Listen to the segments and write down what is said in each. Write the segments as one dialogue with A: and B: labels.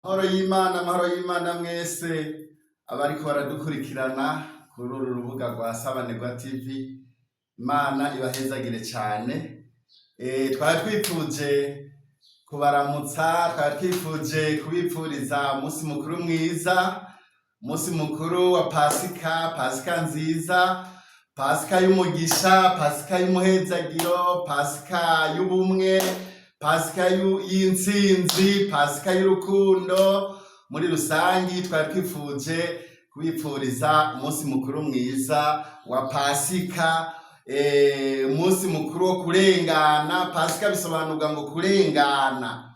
A: Amahoro y'Imana, amahoro y'Imana mwese abariko baradukurikirana kuri uru rubuga rwa Sabanegwa TV, Imana ibahezagire cane. Twari twifuje kubaramutsa, twari twifuje kubipfuriza umunsi mukuru mwiza, umunsi mukuru wa Pasika, Pasika nziza, Pasika y'umugisha, Pasika y'umuhezagiro, Pasika y'ubumwe, Pasika y'intsinzi, Pasika y'urukundo. Muri rusangi twari twifuje kubipfuriza umunsi mukuru mwiza wa Pasika, umunsi mukuru wo kurengana. Pasika bisobanurwa ngo kurengana.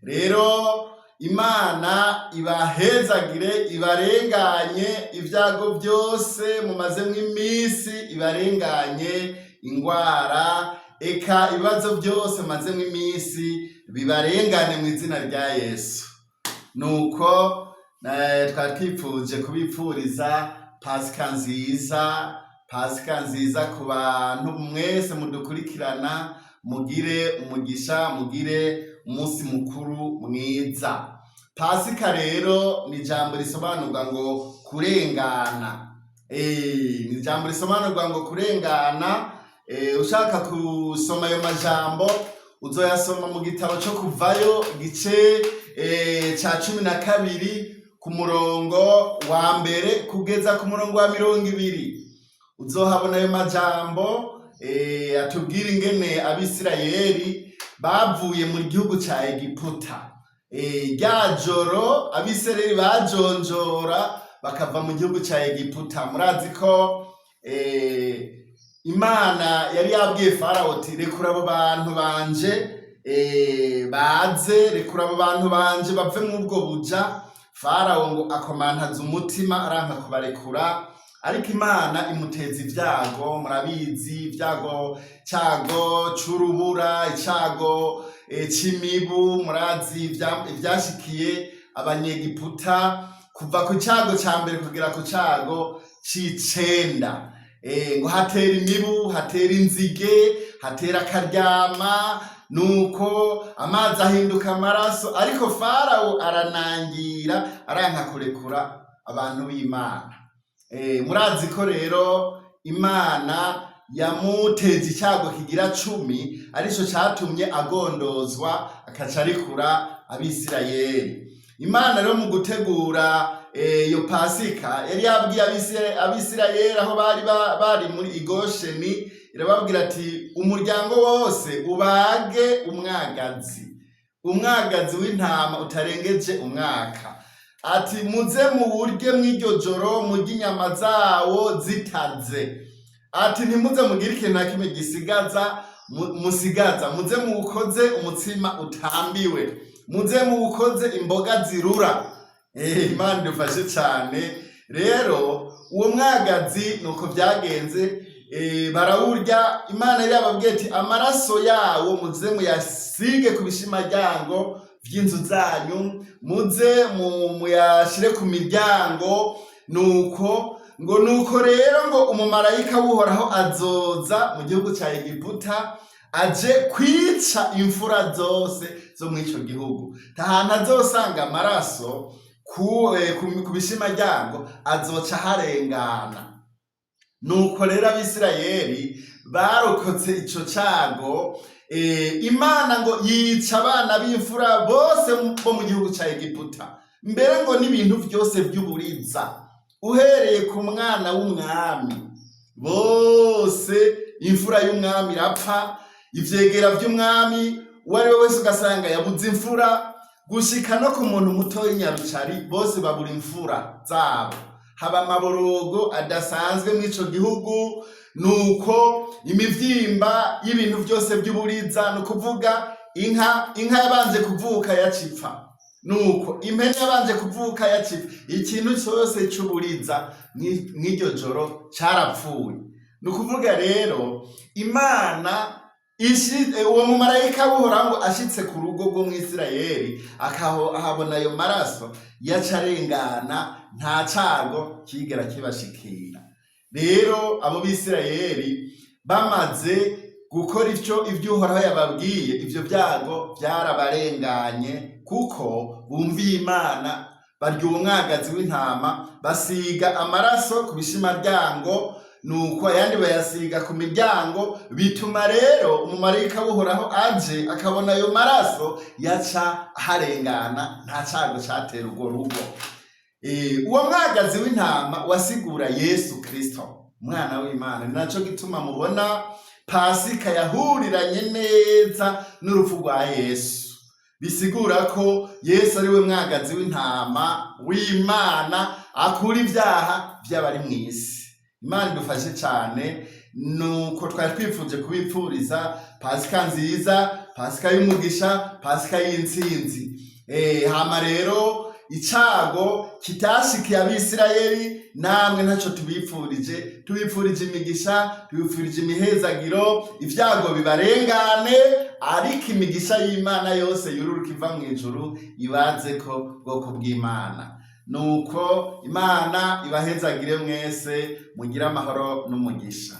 A: Rero Imana ibahezagire, ibarenganye ibyago byose mumazemwo iminsi, ibarenganye ingwara, eka ibibazo byose mumazemwo iminsi bibarengane mu izina rya Yesu. Nuko twari twifuje kubipfuriza Pasika nziza, Pasika nziza ku bantu mwese mudukurikirana. Mugire umugisha, mugire umunsi mukuru mwiza. Pasika rero ni ijambo risobanurwa ngo kurengana. Ni ijambo risobanurwa ngo kurengana. Ushaka gusoma ayo majambo, uzoyasoma mu gitabo co Kuvayo, igice ca 12, ku murongo wa 1 kugeza ku murongo wa 20. Uzohabona ayo majambo atubwira ingene Abisirayeli bavuye mu gihugu ca Egiputa. Rya joro Abisirayeli bajonjora bakava mu gihugu ca Egiputa, murazi ko Imana yari yabwiye Farawo ati: "Rekura abo bantu banje baze, rekura abo bantu banje bave mw'ubwo buja." Farawo ngo akomantaza umutima, aranka kubarekura, ariko Imana imuteza ibyago. Murabizi ibyago, cyago c'urubura, icago c'imibu. Murazi ivyashikiye Abanyegiputa kuva ku cago ca mbere kugera ku cago c'icenda. Ngo hatera imibu, hatera inzige, hatera akaryama, nuko amazi ahinduka amaraso. Ariko Farawo aranangira, aranka kurekura abantu b'Imana. Murazi ko rero Imana yamuteje icyago kigira 10, arico catumye agondozwa, akaca arekura Abisirayeli. Imana rero mu gutegura iyo Pasika yari yabwiye Abisirayeli aho bari bari muri Igosheni, irababwira ati: "Umuryango wose ubage umwagazi, umwagazi w'intama utarengeje umwaka." Ati: "Muze muwurye mw'iryo joro, murye inyama zawo zitaze." Ati: "Ntimuze mugire ikintu na kimwe gisigaza, musigaza, muze muwukoze umutsima utambiwe, muze muwukoze imboga zirura." Imana idufashe cyane. Rero uwo mwagazi nuko byagenze, barawurya. Imana yari yababwiye ati: "Amaraso yawo muze muyasige ku bishimaryango vy'inzu zanyu, muze muyashire ku miryango." Nuko ngo nuko rero ngo umumarayika w'Uhoraho azoza mu gihugu ca Egiputa aje kwica imfura zose zo muri ico gihugu. Tahantu azosanga amaraso ku bishimaryango, azoca harengana. Nuko rero Abisirayeli barokotse ico cago. Imana ngo yica abana b'imfura bose bo mu gihugu ca Egiputa, mbere ngo n'ibintu vyose vy'uburiza, uhereye ku mwana w'umwami. Bose, imfura y'umwami irapfa, ivyegera vy'umwami, uwo ari we wese ugasanga yabuze imfura, gushika no ku muntu mutoya nyarucari, bose babura imfura zabo. Haba amaborogo adasanzwe mw'ico gihugu. Nuko imivyimba y'ibintu vyose vy'uburiza, ni ukuvuga inka, inka yabanje kuvuka yacipfa, nuko impene yabanje kuvuka yacipfa, ikintu cyose c'uburiza mw'iryo joro carapfuye. Ni ukuvuga rero Imana uwo mumarayika w'Uhoraho ngo ashitse ku rugo rwo mw'Isirayeli akaho ahabona ayo maraso, yaca arengana, nta cago kigera kibashikira. Rero abo Bisirayeli bamaze gukora ivyo Uhoraho yababwiye, ivyo vyago vyarabarenganye. Kuko bumviye Imana, barya uwo mwagazi w'intama, basiga amaraso ku bishimaryango, nuko ayandi bayasiga ku miryango. Bituma rero umumarayika w'Uhoraho aje akabona ayo maraso, yaca aharengana, nta cago catera urwo rugo. Uwo mwagazi w'intama wasigura Yesu Kristo, umwana w'Imana. Ni naco gituma mubona Pasika yahuriranye neza n'urupfu rwa Yesu, bisigura ko Yesu ari we mwagazi w'intama w'Imana akura ibyaha by'abari mu isi. Imana idufashe cyane. Nuko twari twifuje kubipfuriza Pasika nziza, Pasika y'umugisha, Pasika y'intsinzi. Hama rero icago kitashikiye Abisirayeli, namwe ntaco tubipfurije. Tubipfurije imigisha, tubipfurije imihezagiro, ibyago bibarengane, ariko imigisha y'Imana yose yururuka iva mu ijuru ibaze ko bwoko bw'Imana. Nuko Imana ibahezagire mwese, mugire amahoro n'umugisha.